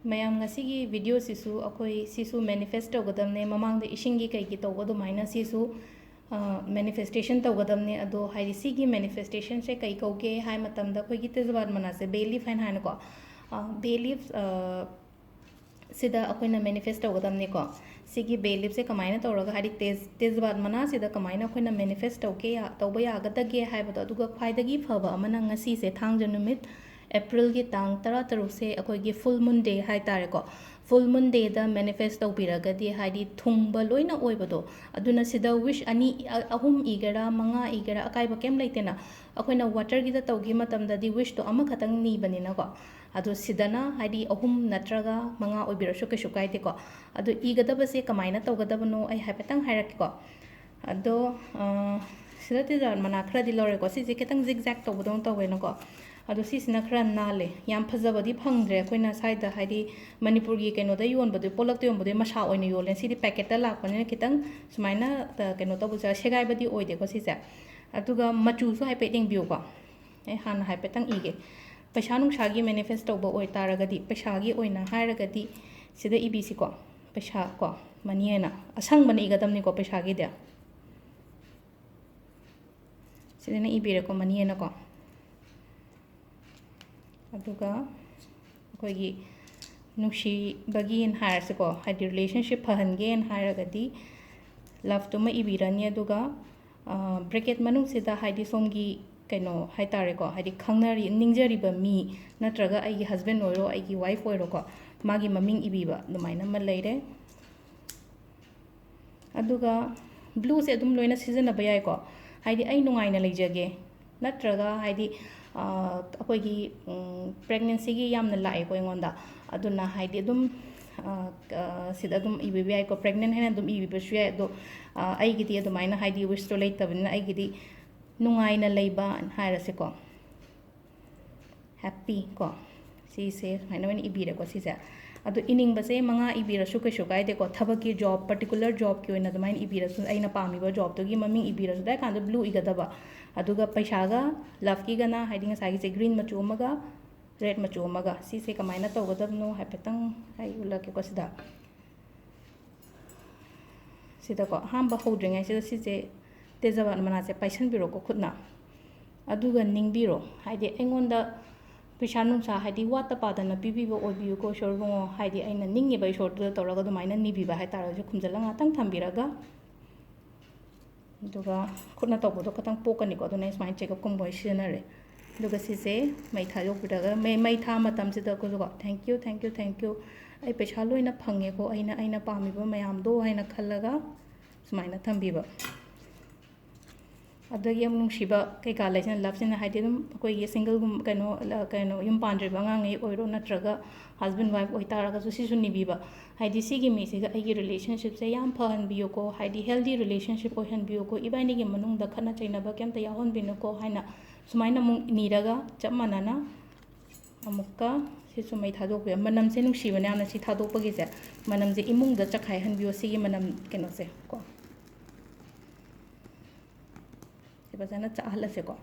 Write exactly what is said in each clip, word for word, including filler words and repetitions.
ꯃꯌꯥꯝ, ꯉꯁꯤꯒꯤ ꯚꯤꯗꯤꯑꯣꯁꯤꯁꯨ ꯑꯩꯈꯣꯏ ꯁꯤꯁꯨ ꯃꯦꯅꯤꯐꯦꯁ ꯇꯧꯒꯗꯕꯅꯦ, ꯃꯃꯥꯡꯗ ꯏꯁꯤꯡꯒꯤ ꯀꯩꯒꯤ ꯇꯧꯕ ꯑꯗꯨꯃꯥꯏꯅ ꯁꯤꯁꯨ ꯃꯦꯅꯤꯐꯦꯁꯇꯦꯁꯟ ꯇꯧꯒꯗꯕꯅꯦ꯫ ꯑꯗꯣ ꯍꯥꯏꯗꯤ ꯁꯤꯒꯤ ꯃꯦꯅꯤꯐꯦꯁꯇꯦꯁꯟꯁꯦ ꯀꯩ ꯀꯧꯒꯦ ꯍꯥꯏ ꯃꯇꯝꯗ ꯑꯩꯈꯣꯏꯒꯤ ꯇꯦꯖꯕꯥꯠ ꯃꯅꯥꯁꯦ, ꯕꯦ ꯂꯤꯐ ꯍꯥꯏꯅ ꯍꯥꯏꯅꯀꯣ, ꯕꯦ ꯂꯤꯐ ꯁꯤꯗ ꯑꯩꯈꯣꯏꯅ ꯃꯦꯅꯤꯐꯦꯁ ꯇꯧꯒꯗꯕꯅꯤꯀꯣ꯫ ꯁꯤꯒꯤ ꯕꯦ ꯂꯤꯞꯁꯦ ꯀꯃꯥꯏꯅ ꯇꯧꯔꯒ, ꯍꯥꯏꯗꯤ ꯇꯦꯖ ꯇꯦꯖꯕꯥꯠ ꯃꯅꯥꯁꯤꯗ ꯀꯃꯥꯏꯅ ꯑꯩꯈꯣꯏꯅ ꯃꯦꯅꯤꯐꯦꯁ ꯇꯧꯒꯦ ꯌꯥ- ꯇꯧꯕ ꯌꯥꯒꯗꯒꯦ ꯍꯥꯏꯕꯗꯣ꯫ ꯑꯗꯨꯒ ꯈ꯭ꯋꯥꯏꯗꯒꯤ ꯐꯕ ꯑꯃꯅ ꯉꯁꯤꯁꯦ, ꯊꯥꯡꯖ ꯅꯨꯃꯤꯠ, ꯑꯦꯄ꯭ꯔꯤꯜꯒꯤ ꯇꯥꯡ ꯇꯔꯥ ꯇꯔꯨꯛꯁꯦ ꯑꯩꯈꯣꯏꯒꯤ ꯐꯨꯜ ꯃꯨꯟ ꯗꯦ ꯍꯥꯏꯇꯥꯔꯦꯀꯣ꯫ ꯐꯨꯜ ꯃꯨꯟ ꯗꯦꯗ ꯃꯦꯅꯤꯐꯦꯁ ꯇꯧꯕꯤꯔꯒꯗꯤ, ꯍꯥꯏꯗꯤ ꯊꯨꯡꯕ ꯂꯣꯏꯅ ꯑꯣꯏꯕꯗꯣ, ꯑꯗꯨꯅ ꯁꯤꯗ ꯋꯤꯁ ꯑꯅꯤ, ꯑ- ꯑꯍꯨꯝ ꯏꯒꯦꯔꯥ, ꯃꯉꯥ ꯏꯒꯦꯔꯥ, ꯑꯀꯥꯏꯕ ꯀꯩꯝ ꯂꯩꯇꯦꯅ꯫ ꯑꯩꯈꯣꯏꯅ ꯋꯥꯇꯔꯒꯤꯗ ꯇꯧꯈꯤ ꯃꯇꯝꯗꯗꯤ ꯋꯤꯁꯇꯣ ꯑꯃꯈꯛꯇꯪ ꯅꯤꯕꯅꯤꯅꯀꯣ꯫ ꯑꯗꯣ ꯁꯤꯗꯅ ꯍꯥꯏꯗꯤ ꯑꯍꯨꯝ ꯅꯠꯇ꯭ꯔꯒ ꯃꯉꯥ ꯑꯣꯏꯕꯤꯔꯁꯨ ꯀꯩꯁꯨ ꯀꯥꯏꯗꯦꯀꯣ꯫ ꯑꯗꯣ ꯏꯒꯗꯕꯁꯦ ꯀꯃꯥꯏꯅ ꯇꯧꯒꯗꯕꯅꯣ ꯑꯩ ꯍꯥꯏꯐꯦꯠꯇꯪ ꯍꯥꯏꯔꯛꯀꯦꯀꯣ꯫ ꯑꯗꯣ, ꯑ, ꯁꯤꯗ ꯇꯦꯖꯕꯥꯠ ꯃꯅꯥ ꯈꯔꯗꯤ ꯂꯧꯔꯦꯀꯣ꯫ ꯁꯤꯁꯦ ꯈꯤꯇꯪ ꯖꯤꯛ ꯖꯥꯛ ꯇꯧꯕꯗꯧꯅ ꯇꯧꯋꯦꯅꯀꯣ꯫ ꯑꯗꯣ ꯁꯤꯁꯤꯅ ꯈꯔ ꯅꯥꯜꯂꯦ꯫ ꯌꯥꯝ ꯐꯖꯕꯗꯤ ꯐꯪꯗ꯭ꯔꯦ ꯑꯩꯈꯣꯏꯅ ꯁ꯭ꯋꯥꯏꯗ, ꯍꯥꯏꯗꯤ ꯃꯅꯤꯄꯨꯔꯒꯤ ꯀꯩꯅꯣꯗ ꯌꯣꯟꯕꯗꯨ, ꯄꯣꯠꯂꯛꯇ ꯌꯣꯟꯕꯗꯨ ꯃꯁꯥ ꯑꯣꯏꯅ ꯌꯣꯜꯂꯦ꯫ ꯁꯤꯗꯤ ꯄꯦꯀꯦꯠꯇ ꯂꯥꯛꯄꯅꯤꯅ ꯈꯤꯇꯪ ꯁꯨꯃꯥꯏꯅ, ꯑ, ꯀꯩꯅꯣ ꯇꯧꯕꯁꯦ, ꯁꯦꯒꯥꯏꯕꯗꯤ ꯑꯣꯏꯗꯦꯀꯣ ꯁꯤꯁꯦ꯫ ꯑꯗꯨꯒ ꯃꯆꯨꯁꯨ ꯍꯥꯏꯐꯦꯠ ꯌꯦꯡꯕꯤꯌꯨꯀꯣ꯫ ꯑꯩ ꯍꯥꯟꯅ ꯍꯥꯏꯐꯦꯠꯇꯪ ꯏꯒꯦ꯫ ꯄꯩꯁꯥ ꯅꯨꯡꯁꯥꯒꯤ ꯃꯦꯅꯤꯐꯦꯁ ꯇꯧꯕ ꯑꯣꯏꯇꯥꯔꯒꯗꯤ, ꯄꯩꯁꯥꯒꯤ ꯑꯣꯏꯅ ꯍꯥꯏꯔꯒꯗꯤ, ꯁꯤꯗ ꯏꯕꯤꯁꯤꯀꯣ, ꯄꯩꯁꯥ ꯀꯣ, ꯃꯅꯤ ꯍꯥꯏꯅ꯫ ꯑꯁꯪꯕꯅ ꯏꯒꯗꯕꯅꯤꯀꯣ ꯄꯩꯁꯥꯒꯤꯗꯤ꯫ ꯁꯤꯗꯅ ꯏꯕꯤꯔꯦꯀꯣ, ꯃꯅꯤ ꯍꯥꯏꯅꯀꯣ꯫ ꯑꯗꯨꯒ ꯑꯩꯈꯣꯏꯒꯤ ꯅꯨꯡꯁꯤꯕꯒꯤꯅ ꯍꯥꯏꯔꯁꯤꯀꯣ, ꯍꯥꯏꯗꯤ ꯔꯤꯂꯦꯁꯟꯁꯤꯞ ꯐꯍꯟꯒꯦꯅ ꯍꯥꯏꯔꯒꯗꯤ, ꯂꯞꯇꯨꯃ ꯏꯕꯤꯔꯅꯤ꯫ ꯑꯗꯨꯒ ꯕ꯭ꯔꯦꯀꯦꯠ ꯃꯅꯨꯡꯁꯤꯗ, ꯍꯥꯏꯗꯤ ꯁꯣꯝꯒꯤ ꯀꯩꯅꯣ ꯍꯥꯏꯇꯥꯔꯦꯀꯣ, ꯍꯥꯏꯗꯤ ꯈꯪꯅꯔꯤ, ꯅꯤꯡꯖꯔꯤꯕ ꯃꯤ, ꯅꯠꯇ꯭ꯔꯒ ꯑꯩꯒꯤ ꯍꯁꯕꯦꯟ ꯑꯣꯏꯔꯣ, ꯑꯩꯒꯤ ꯋꯥꯏꯐ ꯑꯣꯏꯔꯣꯀꯣ, ꯃꯥꯒꯤ ꯃꯃꯤꯡ ꯏꯕꯤꯕ ꯑꯗꯨꯃꯥꯏꯅ ꯑꯃ ꯂꯩꯔꯦ꯫ ꯑꯗꯨꯒ ꯕ꯭ꯂꯨꯁꯦ ꯑꯗꯨꯝ ꯂꯣꯏꯅ ꯁꯤꯖꯤꯟꯅꯕ ꯌꯥꯏꯀꯣ꯫ ꯍꯥꯏꯗꯤ ꯑꯩ ꯅꯨꯡꯉꯥꯏꯅ ꯂꯩꯖꯒꯦ, ꯅꯠꯇ꯭ꯔꯒ ꯍꯥꯏꯗꯤ, ꯑ, ꯑꯩꯈꯣꯏꯒꯤ, ꯎꯝ, ꯄ꯭ꯔꯦꯒꯅꯦꯟꯁꯤꯒꯤ ꯌꯥꯝꯅ ꯂꯥꯛꯑꯦꯀꯣ ꯑꯩꯉꯣꯟꯗ꯫ ꯑꯗꯨꯅ ꯍꯥꯏꯗꯤ ꯑꯗꯨꯝ, ꯑ, ꯑ, ꯁꯤꯗ ꯑꯗꯨꯝ ꯏꯕꯤꯕ ꯌꯥꯏꯀꯣ, ꯄ꯭ꯔꯦꯒꯅꯦꯟ ꯍꯥꯏꯅ ꯑꯗꯨꯝ ꯏꯕꯤꯕꯁꯨ ꯌꯥꯏ꯫ ꯑꯗꯣ, ꯑ, ꯑꯩꯒꯤꯗꯤ ꯑꯗꯨꯃꯥꯏꯅ ꯍꯥꯏꯗꯤ ꯋꯤꯁꯇꯣ ꯂꯩꯇꯕꯅꯤꯅ ꯑꯩꯒꯤꯗꯤ ꯅꯨꯡꯉꯥꯏꯅ ꯂꯩꯕ ꯍꯥꯏꯔꯁꯤꯀꯣ꯫ ꯍꯦꯞꯄꯤ ꯀꯣ꯫ ꯁꯤꯁꯦ ꯁꯨꯃꯥꯏꯅ ꯑꯣꯏꯅ ꯏꯕꯤꯔꯦꯀꯣ ꯁꯤꯁꯦ꯫ ꯑꯗꯣ ꯏꯅꯤꯡꯕꯁꯦ ꯃꯉꯥ ꯏꯕꯤꯔꯁꯨ ꯀꯩꯁꯨ ꯀꯥꯏꯗꯦꯀꯣ꯫ ꯊꯕꯛꯀꯤ ꯖꯣꯕ, ꯄꯥꯔꯇꯤꯀꯨꯂꯔ ꯖꯣꯕꯀꯤ ꯑꯣꯏꯅ ꯑꯗꯨꯃꯥꯏꯅ ꯏꯕꯤꯔꯁꯨ, ꯑꯩꯅ ꯄꯥꯝꯃꯤꯕ ꯖꯣꯕꯇꯨꯒꯤ ꯃꯃꯤꯡ ꯏꯕꯤꯔꯁꯨ, ꯑꯗꯨ ꯀꯥꯟꯗ ꯕ꯭ꯂꯨ ꯏꯒꯗꯕ꯫ ꯑꯗꯨꯒ ꯄꯩꯁꯥꯒ ꯂꯞꯀꯤꯒꯅ, ꯍꯥꯏꯗꯤ ꯉꯁꯥꯏꯒꯤꯁꯦ ꯒ꯭ꯔꯤꯟ ꯃꯆꯨ ꯑꯃꯒ, ꯔꯦꯗ ꯃꯆꯨ ꯑꯃꯒ꯫ ꯁꯤꯁꯦ ꯀꯃꯥꯏꯅ ꯇꯧꯒꯗꯕꯅꯣ ꯍꯥꯏꯐꯦꯠꯇꯪ ꯑꯩ ꯎꯠꯂꯛꯀꯦꯀꯣ꯫ ꯁꯤꯗ, ꯁꯤꯗꯀꯣ, ꯑꯍꯥꯟꯕ ꯍꯧꯗ꯭ꯔꯤꯉꯩꯁꯤꯗ ꯁꯤꯁꯦ ꯇꯦꯖꯄꯥꯠ ꯃꯅꯥꯁꯦ ꯄꯥꯏꯁꯟꯕꯤꯔꯣꯀꯣ ꯈꯨꯠꯅ꯫ ꯑꯗꯨꯒ ꯅꯤꯡꯕꯤꯔꯣ, ꯍꯥꯏꯗꯤ ꯑꯩꯉꯣꯟꯗ ꯄꯩꯁꯥ ꯅꯨꯡꯁꯥ, ꯍꯥꯏꯗꯤ ꯋꯥꯠꯇ ꯄꯥꯗꯅ ꯄꯤꯕꯤꯕ ꯑꯣꯏꯕꯤꯌꯨꯀꯣ ꯏꯁꯣꯔ ꯏꯕꯨꯡꯉꯣ, ꯍꯥꯏꯗꯤ ꯑꯩꯅ ꯅꯤꯡꯉꯤꯕ ꯏꯁꯣꯔꯗꯨꯗ ꯇꯧꯔꯒ ꯑꯗꯨꯃꯥꯏꯅ ꯅꯤꯕꯤꯕ ꯍꯥꯏꯇꯥꯔꯒꯁꯨ, ꯈꯨꯝꯖꯤꯜꯂꯒ ꯉꯥꯛꯇꯪ ꯊꯝꯕꯤꯔꯒ, ꯑꯗꯨꯒ ꯈꯨꯠꯅ ꯇꯧꯕꯗꯣ ꯈꯤꯇꯪ ꯄꯣꯛꯀꯅꯤꯀꯣ, ꯑꯗꯨꯅ ꯑꯩ ꯁꯨꯃꯥꯏꯅ ꯆꯦꯒꯞꯀꯨꯝꯕ ꯑꯣꯏꯅ ꯁꯤꯖꯤꯟꯅꯔꯦ꯫ ꯑꯗꯨꯒ ꯁꯤꯁꯦ ꯃꯩ ꯊꯥꯗꯣꯛꯄꯤꯔꯒ, ꯃꯩ, ꯃꯩ ꯊꯥ ꯃꯇꯝꯁꯤꯗ ꯑꯩꯈꯣꯏꯁꯨꯀꯣ, "Thank you, thank you, thank you, ꯑꯩ ꯄꯩꯁꯥ ꯂꯣꯏꯅ ꯐꯪꯉꯦꯀꯣ, ꯑꯩꯅ, ꯑꯩꯅ ꯄꯥꯝꯃꯤꯕ ꯃꯌꯥꯝꯗꯣ" ꯍꯥꯏꯅ ꯈꯜꯂꯒ ꯁꯨꯃꯥꯏꯅ ꯊꯝꯕꯤꯕ꯫ ꯑꯗꯒꯤ ꯑꯃꯨꯛ ꯅꯨꯡꯁꯤꯕ ꯀꯩꯀꯥ ꯂꯩꯁꯤꯅ, ꯂꯞꯁꯤꯅ, ꯍꯥꯏꯗꯤ ꯑꯗꯨꯝ ꯑꯩꯈꯣꯏꯒꯤ ꯁꯤꯡꯒꯜꯒꯨꯝ-, ꯀꯩꯅꯣ, ꯀꯩꯅꯣ, ꯌꯨꯝ ꯄꯥꯟꯗ꯭ꯔꯤꯕ ꯑꯉꯥꯡꯉꯩ ꯑꯣꯏꯔꯣ, ꯅꯠꯇ꯭ꯔꯒ ꯍꯁꯕꯦꯟ ꯋꯥꯏꯐ ꯑꯣꯏꯇꯥꯔꯒꯁꯨ ꯁꯤꯁꯨ ꯅꯤꯕꯤꯕ꯫ ꯍꯥꯏꯗꯤ ꯁꯤꯒꯤ ꯃꯤꯁꯤꯒ ꯑꯩꯒꯤ ꯔꯤꯂꯦꯁꯟꯁꯤꯞꯁꯦ ꯌꯥꯝ ꯐꯍꯟꯕꯤꯌꯨꯀꯣ, ꯍꯥꯏꯗꯤ ꯍꯦꯜꯗꯤ ꯔꯤꯂꯦꯁꯟꯁꯤꯞ ꯑꯣꯏꯍꯟꯕꯤꯌꯨꯀꯣ, ꯏꯕꯥꯅꯤꯒꯤ ꯃꯅꯨꯡꯗ ꯈꯠꯅ ꯆꯩꯅꯕ ꯀꯩꯝꯇ ꯌꯥꯎꯍꯟꯕꯤꯅꯨꯀꯣ ꯍꯥꯏꯅ ꯁꯨꯃꯥꯏꯅ ꯑꯃꯨꯛ ꯅꯤꯔꯒ, ꯆꯞ ꯃꯥꯟꯅꯅ ꯑꯃꯨꯛꯀ ꯁꯤꯁꯨ ꯃꯩ ꯊꯥꯗꯣꯛꯄꯤꯌꯨ꯫ ꯃꯅꯝꯁꯦ ꯅꯨꯡꯁꯤꯕꯅꯦ ꯌꯥꯝꯅ, ꯁꯤ ꯊꯥꯗꯣꯛꯄꯒꯤꯁꯦ꯫ ꯃꯅꯝꯁꯦ ꯏꯃꯨꯡꯗ ꯆꯈꯥꯏꯍꯟꯕꯤꯌꯣ, ꯁꯤꯒꯤ ꯃꯅꯝ ꯀꯩꯅꯣꯁꯦ ꯀꯣ꯫ ꯁꯤ ꯐꯖꯅ ꯆꯥꯛꯍꯜꯂꯁꯦꯀꯣ꯫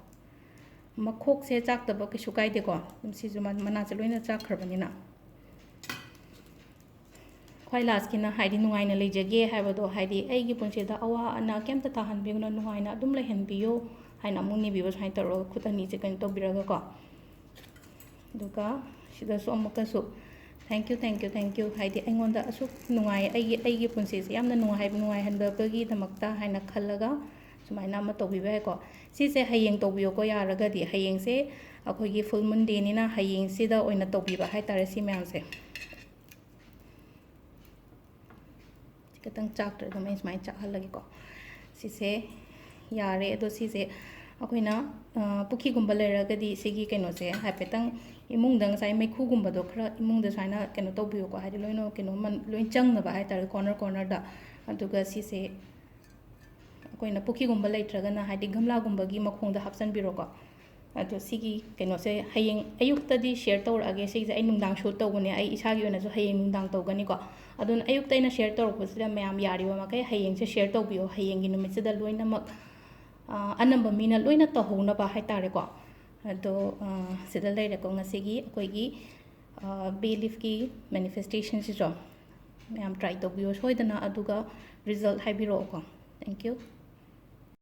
ꯃꯈꯣꯛꯁꯦ ꯆꯥꯛꯇꯕ ꯀꯩꯁꯨ ꯀꯥꯏꯗꯦꯀꯣ, ꯑꯗꯨꯝ ꯁꯤꯁꯨ ꯃ-, ꯃꯅꯥꯁꯦ ꯂꯣꯏꯅ ꯆꯥꯛꯈ꯭ꯔꯕꯅꯤꯅ꯫ ꯈ꯭ꯋꯥꯏ ꯂꯥꯁꯀꯤꯅ, ꯍꯥꯏꯗꯤ, "ꯅꯨꯡꯉꯥꯏꯅ ꯂꯩꯖꯒꯦ" ꯍꯥꯏꯕꯗꯣ, ꯍꯥꯏꯗꯤ, "ꯑꯩꯒꯤ ꯄꯨꯟꯁꯤꯗ ꯑꯋꯥ ꯑꯅꯥ ꯀꯩꯝꯇ ꯇꯥꯍꯟꯕꯤꯒꯅꯨ, ꯅꯨꯡꯉꯥꯏꯅ ꯑꯗꯨꯝ ꯂꯩꯍꯟꯕꯤꯌꯨ" ꯍꯥꯏꯅ ꯑꯃꯨꯛ ꯅꯤꯕꯤꯕ, ꯁꯨꯃꯥꯏꯅ ꯇꯧꯔꯒ ꯈꯨꯠ ꯑꯅꯤꯁꯦ ꯀꯩꯅꯣ ꯇꯧꯕꯤꯔꯒꯀꯣ꯫ ꯑꯗꯨꯒ ꯁꯤꯗꯁꯨ ꯑꯃꯨꯛꯀꯁꯨ, "Thank you, thank you, thank you", ꯍꯥꯏꯗꯤ ꯑꯩꯉꯣꯟꯗ ꯑꯁꯨꯛ ꯅꯨꯡꯉꯥꯏ, ꯑꯩꯒꯤ, ꯑꯩꯒꯤ ꯄꯨꯟꯁꯤꯁꯦ ꯌꯥꯝꯅ ꯅꯨꯡꯉꯥꯏ-, ꯅꯨꯡꯉꯥꯏꯍꯟꯕꯒꯤꯗꯃꯛꯇ ꯍꯥꯏꯅ ꯈꯜꯂꯒ ꯁꯨꯃꯥꯏꯅ ꯑꯃ ꯇꯧꯕꯤꯕ ꯌꯥꯏꯀꯣ꯫ ꯁꯤꯁꯦ ꯍꯌꯦꯡ ꯇꯧꯕꯤꯌꯣꯀꯣ, ꯌꯥꯔꯒꯗꯤ꯫ ꯍꯌꯦꯡꯁꯦ ꯑꯩꯈꯣꯏꯒꯤ ꯐꯨꯜ ꯃꯨꯟ ꯗꯦꯅꯤꯅ ꯍꯌꯦꯡꯁꯤꯗ ꯑꯣꯏꯅ ꯇꯧꯕꯤꯕ ꯍꯥꯏꯇꯥꯔꯦ, ꯁꯤ ꯃꯌꯥꯝꯁꯦ꯫ ꯁꯤ ꯈꯤꯇꯪ ꯆꯥꯛꯇ꯭ꯔꯦ, ꯑꯗꯨꯝ ꯑꯩ ꯁꯨꯃꯥꯏꯅ ꯆꯥꯛꯍꯜꯂꯒꯦꯀꯣ꯫ ꯁꯤꯁꯦ ꯌꯥꯔꯦ꯫ ꯑꯗꯣ ꯁꯤꯁꯦ ꯑꯩꯈꯣꯏꯅ, ꯑ, ꯄꯨꯈ꯭ꯔꯤꯒꯨꯝꯕ ꯂꯩꯔꯒꯗꯤ ꯁꯤꯒꯤ ꯀꯩꯅꯣꯁꯦ ꯍꯥꯏꯐꯦꯠꯇꯪ ꯏꯃꯨꯡꯗ, ꯉꯁꯥꯏ ꯃꯩꯈꯨꯒꯨꯝꯕꯗꯣ ꯈꯔ ꯏꯃꯨꯡꯗ ꯁꯨꯃꯥꯏꯅ ꯀꯩꯅꯣ ꯇꯧꯕꯤꯌꯨꯀꯣ, ꯍꯥꯏꯗꯤ ꯂꯣꯏꯅ ꯀꯩꯅꯣ ꯃꯟ-, ꯂꯣꯏ ꯆꯪꯅꯕ ꯍꯥꯏꯇꯥꯔꯦ, ꯀꯣꯔꯅꯔ ꯀꯣꯔꯅꯔꯗ꯫ ꯑꯗꯨꯒ ꯁꯤꯁꯦ ꯑꯩꯈꯣꯏꯅ ꯄꯨꯈ꯭ꯔꯤꯒꯨꯝꯕ ꯂꯩꯇ꯭ꯔꯒꯅ, ꯍꯥꯏꯗꯤ ꯒꯝꯂꯥꯒꯨꯝꯕꯒꯤ ꯃꯈꯣꯡꯗ ꯍꯥꯞꯆꯤꯟꯕꯤꯔꯣꯀꯣ꯫ ꯑꯗꯣ ꯁꯤꯒꯤ ꯀꯩꯅꯣꯁꯦ ꯍꯌꯦꯡ ꯑꯌꯨꯛꯇꯗꯤ ꯁꯤꯌꯔ ꯇꯧꯔꯛꯑꯒꯦ꯫ ꯁꯤꯁꯦ ꯑꯩ ꯅꯨꯡꯗꯥꯡ ꯁꯨꯠ ꯇꯧꯕꯅꯦ, ꯑꯩ ꯏꯁꯥꯒꯤ ꯑꯣꯏꯅꯁꯨ ꯍꯌꯦꯡ ꯅꯨꯡꯗꯥꯡ ꯇꯧꯒꯅꯤꯀꯣ꯫ ꯑꯗꯨꯅ ꯑꯌꯨꯛꯇ ꯑꯩꯅ ꯁꯤꯌꯔ ꯇꯧꯔꯛꯄꯁꯤꯗ ꯃꯌꯥꯝ ꯌꯥꯔꯤꯕ ꯃꯈꯩ ꯍꯌꯦꯡꯁꯦ ꯁꯤꯌꯔ ꯇꯧꯕꯤꯌꯣ꯫ ꯍꯌꯦꯡꯒꯤ ꯅꯨꯃꯤꯠꯁꯤꯗ ꯂꯣꯏꯅꯃꯛ, ꯑ, ꯑꯅꯝꯕ ꯃꯤꯅ ꯂꯣꯏꯅ ꯇꯧꯍꯧꯅꯕ ꯍꯥꯏꯇꯥꯔꯦꯀꯣ꯫ ꯑꯗꯣ ꯁꯤꯗ ꯂꯩꯔꯦꯀꯣ ꯉꯁꯤꯒꯤ ꯑꯩꯈꯣꯏꯒꯤ ꯕꯦ ꯂꯤꯐꯀꯤ ꯃꯦꯅꯤꯐꯦꯁꯇꯦꯁꯟꯁꯤꯁꯨ꯫ ꯃꯌꯥꯝ ꯇ꯭ꯔꯥꯏ ꯇꯧꯕꯤꯌꯣ ꯁꯣꯏꯗꯅ, ꯑꯗꯨꯒ ꯔꯤꯖꯜꯠ ꯍꯥꯏꯕꯤꯔꯛꯑꯣꯀꯣ꯫ Thank you.